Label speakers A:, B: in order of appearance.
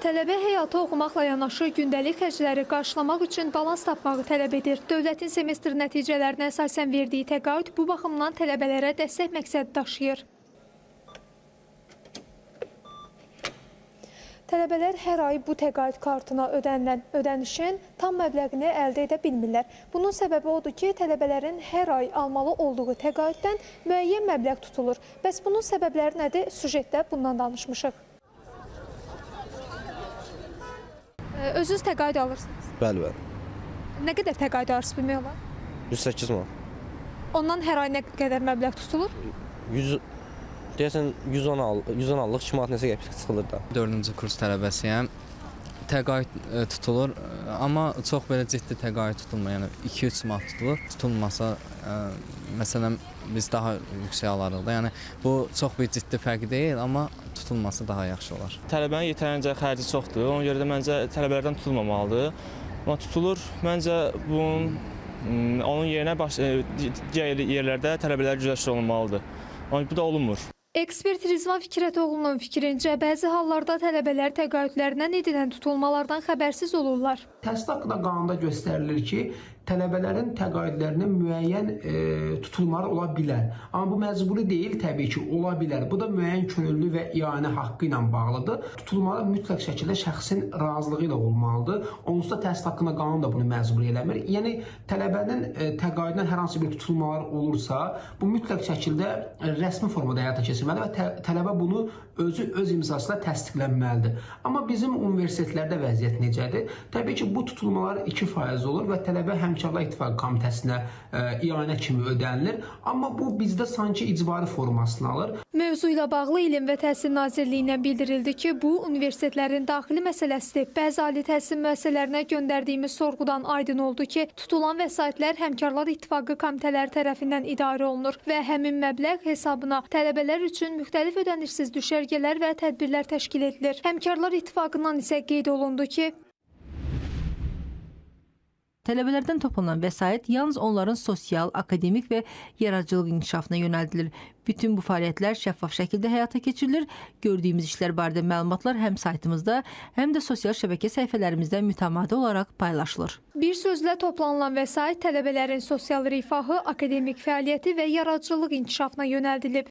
A: Tələbə həyatı oxumaqla yanaşı gündəlik xərcləri qarşılamaq üçün balans tapmağı tələb edir. Dövlətin semestr nəticələrinə əsasən verdiyi təqaüd bu baxımdan tələbələrə dəstək məqsədi daşıyır. Tələbələr hər ay bu təqaüd kartına ödənilən ödənişin tam məbləğini əldə edə bilmirlər. Bunun səbəbi odur ki, tələbələrin hər ay almalı olduğu təqaüddən müəyyən məbləğ tutulur. Bəs bunun səbəbləri nədir? Süjetdə bundan danışmışıq. Özünüz təqaüd alırsınız?
B: Bəli, bəli.
A: Nə qədər təqaüd alırsınız bilmək olar?
B: 108 manat.
A: Ondan hər ay nə qədər məbləğ tutulur?
B: 100, deyəsən 110-lıq 2 manat nəsə qəpik çıxılır da.
C: 4-cü kurs tələbəsiyəm. Təqaüd tutulur, amma çox belə ciddi təqaüd tutulmur. Yəni 2-3 manat tutulur. Tutulmasa, məsələn, biz daha yüksək alarıq da. Yəni bu çox bir ciddi fərq deyil, amma tutulması daha yaxşı olar.
D: Tələbənin yetərincə xərci çoxdur. Ona görə də məncə tələbələrdən tutulmamalıdır. Amma tutulur. Məncə bunun onun yerinə digər yerlərdə tələbələr güzəştli olunmalıdır. Amma bu da olunmur.
A: Ekspert Rizvan Fikrətoğlunun fikrincə, bəzi hallarda tələbələr təqaüdlərindən edilən tutulmalardan xəbərsiz olurlar.
E: Təhsil haqqında qanunda göstərilir ki, tələbələrin təqaüdlərinin müəyyən tutulmaları ola bilər. Amma bu məcburi deyil, təbii ki, ola bilər. Bu da müəyyən könüllü və ianə haqqı ilə bağlıdır. Tutulmalar mütləq şəkildə şəxsin razılığı ilə olmalıdır. Onsuz da təhsil haqqında qanun da bunu məcbur eləmir. Yəni, tələbənin təqaüdündən hər hansı bir tutulmalar olursa, bu mütləq şəkildə rəsmi formada həyata keçirilməlidir və tələbə bunu özü öz imzasıyla təsdiqlənməlidir. Amma bizim universitetlərdə vəziyyət necədir? Təbii ki, bu tutulmalar 2% olur və tələbə Həmkarlar İttifaqı Komitəsinə ianə kimi ödənilir. Amma bu bizdə sanki icbari formasını alır.
A: Mövzu ilə bağlı İlim və Təhsil Nazirliyindən bildirildi ki, bu universitetlərin daxili məsələsidir. Bəzi ali təhsil müəssisələrinə göndərdiyimiz sorğudan aydın oldu ki, tutulan vəsaitlər Həmkarlar İttifaqı komitələri tərəfindən idarə olunur və həmin məbləğ hesabına tələbələr üçün müxtəlif ödənişsiz düşərgələr və tədbirlər təşkil edilir. Həmkarlar İttifaqından isə qeyd olundu ki,
F: tələbələrdən toplanan vəsait yalnız onların sosial, akademik və yaradıcılıq inkişafına yönəldilir. Bütün bu fəaliyyətlər şəffaf şəkildə həyata keçirilir. Gördüyümüz işlər barədə məlumatlar həm saytımızda, həm də sosial şəbəkə səhifələrimizdə mütəmadi olaraq paylaşılır.
A: Bir sözlə toplanılan vəsait tələbələrin sosial rifahı, akademik fəaliyyəti və yaradıcılıq inkişafına yönəldilib.